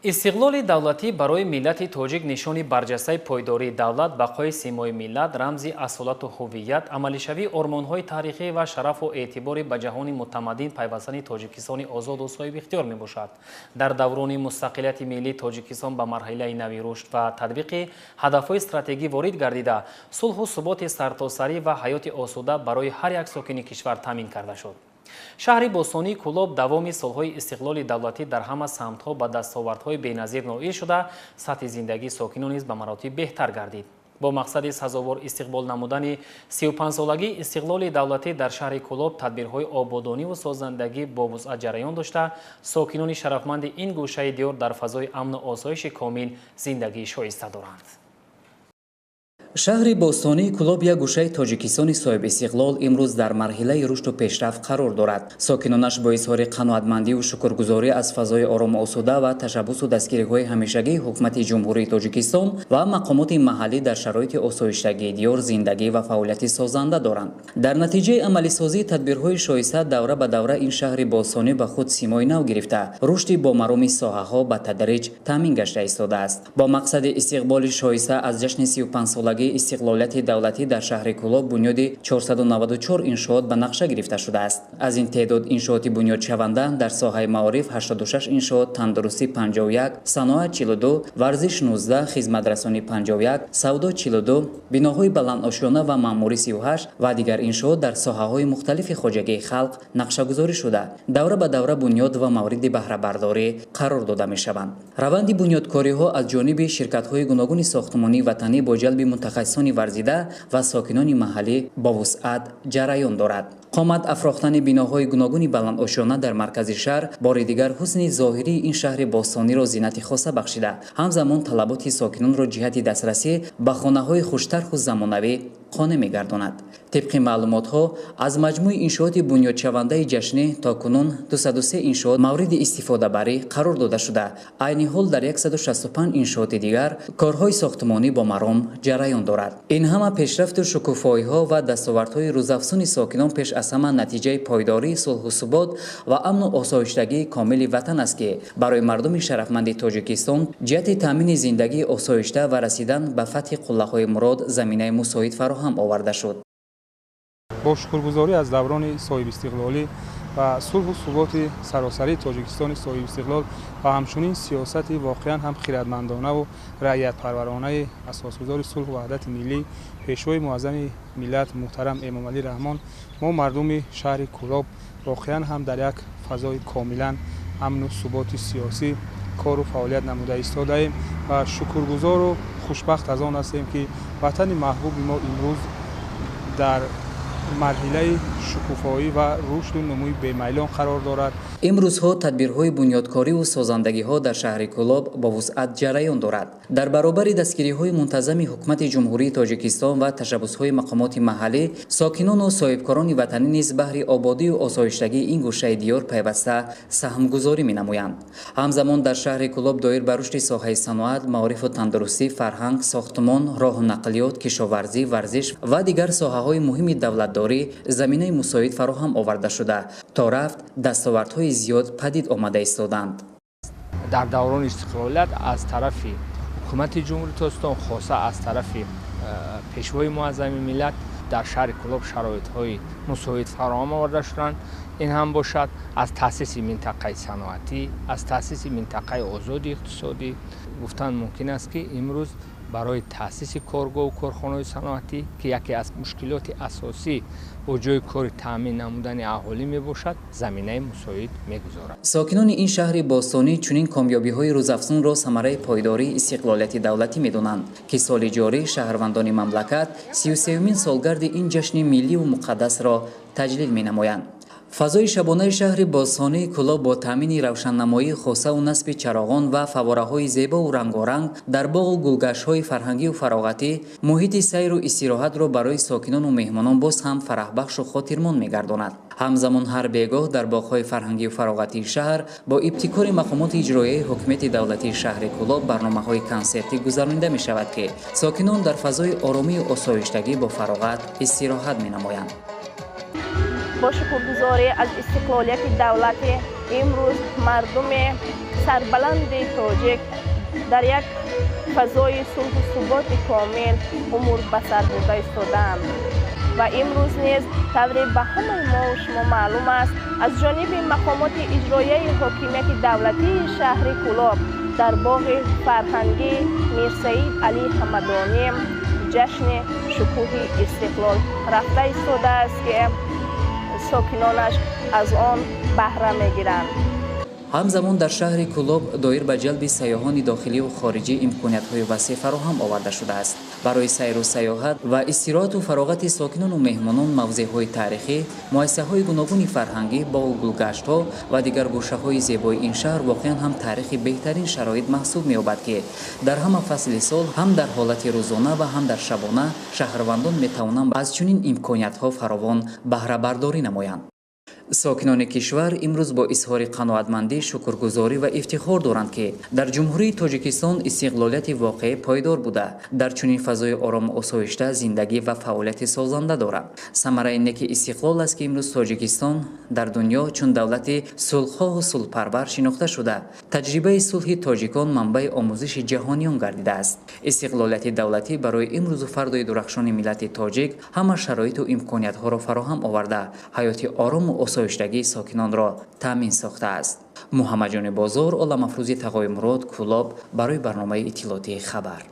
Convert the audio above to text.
Истиқлоли давлатӣ барои миллати тоҷик нишони барҷастаи пойдории давлат, бақои симои миллат, рамзи асолату ҳувият, амалишавии ормонҳои таърихӣ ва шарафу эътибори ба ҷаҳони мутамаддин пайвастани Тоҷикистони озоду соҳибихтиёр мебошад. Дар даврони мустақилияти миллӣ Тоҷикистон ба марҳилаи нави рушд ва татбиқи ҳадафҳои стратегӣ ворид гардида, сулҳу суботи сартосарӣ ва ҳаёти осуда барои ҳар як сокини кишвар таъмин карда шуд. Шаҳри бостонии Кӯлоб давоми солҳои истиқлоли давлатӣ дар ҳама самтҳо ба дастовардҳои беназир ноил шуда, сатҳи зиндагии сокинон низ ба маротиб беҳтар гардид. Бо мақсади сазовор истиқбол намудани 35-солагии истиқлоли давлатӣ дар шаҳри Кӯлоб тадбирҳои ободониву созандагӣ бо вусъат ҷараён дошта, сокинони шарафманди ин гӯшаи диёр дар фазои амну осоиши комил зиндагии шоиста доранд. Шаҳри бостонии Кӯлоб, як гӯшаи Тоҷикистони соҳибистиқлол, имрӯз дар марҳилаи рушду пешрафт қарор дорад. Сокинонаш бо изҳори қаноатмандиву шукргузорӣ аз фазои орому осуда ва ташаббусу дастгириҳои ҳамешагии Ҳукумати Ҷумҳурии Тоҷикистон ва мақомоти маҳаллӣ дар шароити осоиштагии диёр зиндагӣ ва фаъолияти созанда доранд. Дар натиҷаи амалисозии тадбирҳои шоиста давра ба давра ин шаҳри бостонӣ ба худ симои нав гирифта, рушди бомароми соҳаҳо ба тадриҷ таъмин гашта истодааст. Бо мақсади истиқболи шоиста аз ҷашни 35-солагии истиқлолияти давлатӣ дар шаҳри Кӯлоб бунёди 494 иншоот ба нақша гирифта шудааст. Аз ин теъдод иншооти бунёдшаванда дар соҳаи маориф 86 иншоот, тандурустӣ 51, саноат 42, варзиш 19, хизматрасонӣ 51, савдо 42, биноҳои баландошёна ва маъмурӣ 38 ва дигар иншоот дар соҳаҳои мухталифи хоҷагии халқ нақшагузорӣ шуда, давра ба давра бунёд ва мавриди баҳрабардорӣ қарор дода мешаванд. Раванди бунёдкориҳо аз ҷониби ширкатҳои гуногуни сохтмонии ватанӣ бо ҷалби мутахассисони варзида ва сокинони маҳаллӣ бо вусъат ҷараён дорад. Қомат афрохтани биноҳои гуногуни баландошёна дар маркази шаҳр бори дигар ҳусни зоҳирии ин шаҳри бостониро зинати хоса бахшида, ҳамзамон талаботи сокинонро ҷиҳати дастрасӣ ба хонаҳои хуштарху замонавӣ қонеъ мегардонад. Тибқи маълумотҳо, аз маҷмӯи иншооти бунёдшавандаи ҷашнӣ то кунун 203 иншоот мавриди истифодабарӣ қарор дода шуда, айни ҳол дар 165 иншооти дигар корҳои сохтмонӣ бо маром ҷараён дорад. Ин ҳама пешрафту шукуфоиҳо ва дастовардҳои рӯзафзуни сокинон пеш аз ҳама натиҷаи пойдории сулҳу субот ва амну осоиштагии комили ватан аст, ки барои мардуми шарафманди Тоҷикистон ҷиҳати таъмини зиндагии осоишта ва расидан ба фатҳи қуллаҳои мурод заминаи мусоид фароҳам оварда шуд. Бо шукргузорӣ аз даврони соҳибистиқлолӣ ва сулҳу суботи саросарии Тоҷикистони соҳибистиқлол ва ҳамчунин сиёсати воқеан ҳам хиратмандонаву раиятпарваронаи асосгузори сулҳу ваҳдати миллӣ, Пешвои муаззами миллат муҳтарам Эмомалӣ Раҳмон, мо мардуми шаҳри Кӯлоб воқеан ҳам дар як фазои комилан амну суботи сиёсӣ кору фаъолият намуда истодаем ва шукргузору хушбахт аз он ҳастем, ки ватани маҳбуби мо имрӯз дар марҳилаи шукуфоӣ ва рушду нумӯи бемайлон қарор дорад. Имрӯзҳо тадбирҳои бунёдкориву созандагиҳо дар шаҳри Кӯлоб бо вусъат ҷараён дорад. Дар баробари дастгириҳои мунтазами Ҳукумати Ҷумҳурии Тоҷикистон ва ташаббусҳои мақомоти маҳаллӣ, сокинону соҳибкорони ватанӣ низ баҳри ободию осоиштагии ин гӯшаи диёр пайваста саҳмгузорӣ менамоянд. Ҳамзамон дар шаҳри Кӯлоб доир ба рушди соҳаи саноат, маорифу тандурустӣ, фарҳанг, сохтмон, роҳу нақлиёт, кишоварзӣ, варзиш ва дигар соҳаҳои муҳими давлатдорӣ заминаи мусоид фароҳам оварда шуда, то рафт дастовардҳои зиёд падид омада истоданд. Дар даврони истиқлолият аз тарафи Ҳукумати Ҷумҳурии Тоҷикистон, хоса аз тарафи Пешвои муаззами миллат, дар шаҳри Кӯлоб шароитҳои мусоид фароҳам оварда шуданд. Ин ҳам бошад аз таъсиси минтақаи саноатӣ, аз таъсиси минтақаи озоди иқтисодӣ. Гуфтан мумкин аст, ки имрӯз барои таъсиси коргоҳу корхонаҳои саноатӣ, ки яке аз мушкилоти асосӣ бо ҷойи кори таъмин намудани аҳолӣ мебошад, заминаи мусоид мегузорад. Сокинони ин шаҳри бостонӣ чунин комёбиҳои рӯзафзунро самараи пойдории истиқлолияти давлатӣ медонанд, ки соли ҷорӣ шаҳрвандони мамлакат 33-юмин солгарди ин ҷашни милливу муқаддасро таҷлил менамоянд. Фазои шабонаи шаҳри бостонии Кӯлоб бо таъмини равшаннамоии хосаву насби чароғон ва фаввораҳои зебову рангоранг дар боғу гулгаштҳои фарҳангию фароғатӣ муҳити сайру истироҳатро барои сокинону меҳмонон боз ҳам фараҳбахшу хотирмон мегардонад. Ҳамзамон ҳар бегоҳ дар боғҳои фарҳангию фароғатии шаҳр бо ибтикори мақомоти иҷроияи ҳукумати давлатии шаҳри Кӯлоб барномаҳои консертӣ гузаронида мешавад, ки сокинон дар фазои оромию осоиштагӣ бо фароғат истироҳат менамоянд. Бо шукргузорӣ аз истиқлолияти давлатӣ имрӯз мардуми Сарбаланди тоҷик дар як фазои сулҳу суботи комил умр ба сар бурда истодаанд. Ва имрӯз низ, тавре ба ҳамаи мо шумо маълум аст, аз ҷониби мақомоти иҷроияи ҳокимияти давлатии шаҳри Кӯлоб дар боғи фарҳангӣ Мирсаид Алӣ Ҳамадонӣ ҷашни шукӯҳи истиқлол рафта истодааст, ки сокинонаш аз он баҳра мегиранд. Ҳамзамон дар шаҳри Кӯлоб доир ба ҷалби сайёҳони дохиливу хориҷӣ имкониятҳои васеъ фароҳам оварда шудааст. Барои сайру сайёҳат ва истироҳату фароғати сокинону меҳмонон мавзеъҳои таърихӣ, муассисаҳои гуногуни фарҳангӣ, боғу гулгаштҳо ва дигар гӯшаҳои зебои ин шаҳр воқеан ҳам таърихи беҳтарин шароит маҳсуб меёбад, ки дар ҳама фасли сол, ҳам дар ҳолати рӯзона ва ҳам дар шабона, шаҳрвандон метавонанд аз чунин имкониятҳо фаровон баҳрабардорӣ намоянд. Сокинони кишвар имрӯз бо изҳори қаноатмандӣ, шукргузорӣ ва ифтихор доранд, ки дар Ҷумҳурии Тоҷикистон истиқлолияти воқеӣ пойдор буда, дар чунин фазои орому осоишта зиндагӣ ва фаъолияти созанда дорад. Самараи неки истиқлол аст, ки имрӯз Тоҷикистон дар дунё чун давлати сулҳхоҳу сулҳпарвар шинохта шуда, таҷрибаи сулҳи тоҷикон манбаи омӯзиши ҷаҳониён гардидааст. Истиқлолияти давлатӣ барои имрӯзу фардои дурахшони миллати тоҷик ҳама шароиту имкониятҳоро фароҳам оварда, ҳаёти орому осоиштагии сокинонро таъмин сохтааст. Муҳаммадҷони Бозор, Оламафрӯзи Тағои Мурод, Кӯлоб, барои барномаи иттилоотии «Хабар».